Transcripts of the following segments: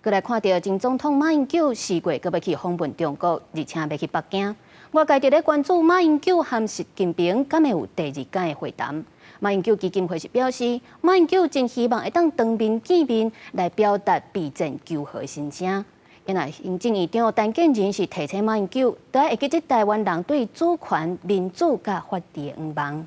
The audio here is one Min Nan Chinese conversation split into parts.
閣來看著前總統馬英九四月閣欲去訪問中國，而且欲去北京。外界佇咧關注馬英九和習近平敢會有第二擺的會談。馬英九基金會是表示，馬英九真希望會當當面見面來表達備戰求和心聲。因為行政院長陳建仁是提醒馬英九，著愛會記得臺灣人對主權、民主佮法治的願望。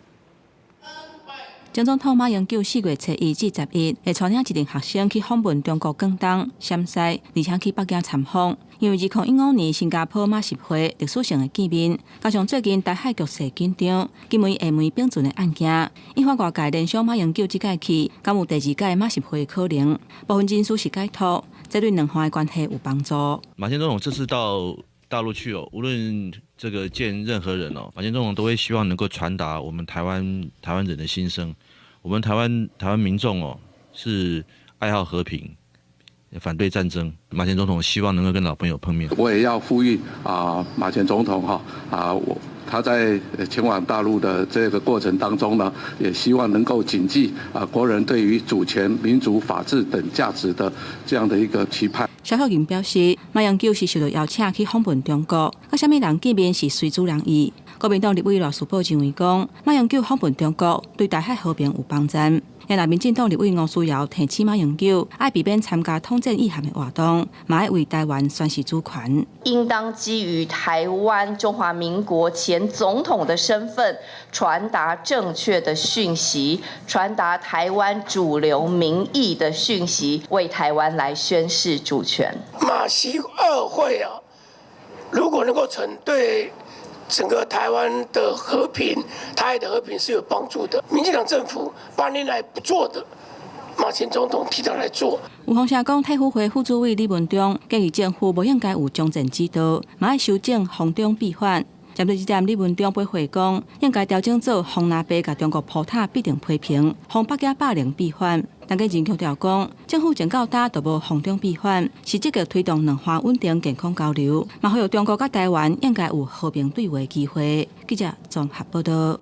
前總統馬英九4月初1至11會帶領一群學生去訪問中國廣東、陝西，而且去北京參訪。因為2015年新加坡馬習會歷史性的見面，加上最近台海局勢緊張，金門、廈門並存的案件，引發外界聯想馬英九這擺去，敢有第二擺馬習會可能？部分人士是解讀，這對兩岸的關係有幫助。馬前總統這次到大陸去哦，無論這個見任何人哦，馬前總統都會希望能夠傳達我們台灣人的心聲。我們台灣民眾哦，是愛好和平，反對戰爭。馬前總統希望能夠跟老朋友碰面。我也要呼籲啊，馬前總統哈啊，他在前往大陸的這個過程當中呢，也希望能夠謹記啊，國人對於主權、民主、法治等價值的這樣的一個期盼。蕭秀琴表示，馬英九是受到邀請去訪問中國，佮啥物人見面是隨主人意。國民黨立委賴士葆認為講，馬英九訪問中國對台海和平有幫助。若民進黨立委吳思瑤提醒馬英九，愛避免參加統戰意涵的活動，嘛愛為台灣宣示主權。應當基於台灣中華民國前總統的身份，傳達正確的訊息，傳達台灣主流民意的訊息，為台灣來宣示主權。馬習二會啊，如果能夠成，對整個台灣的和平、台海的和平是有幫助的。民進黨政府8年來不做的，馬前總統提到來做。有風聲講，體輔會副主委李文忠建議政府無應該有終戰之道，嘛愛修正逢中必反。針對這點，李文忠回話講，應該調整做逢藍白共中國鋪塔必定批評，逢北京霸凌必反。陳建仁強調講，政府從到今都無逢中必反，是積極推動兩岸穩定健康交流，嘛呼籲中國佮台灣應該有和平對話機會。記者綜合報道。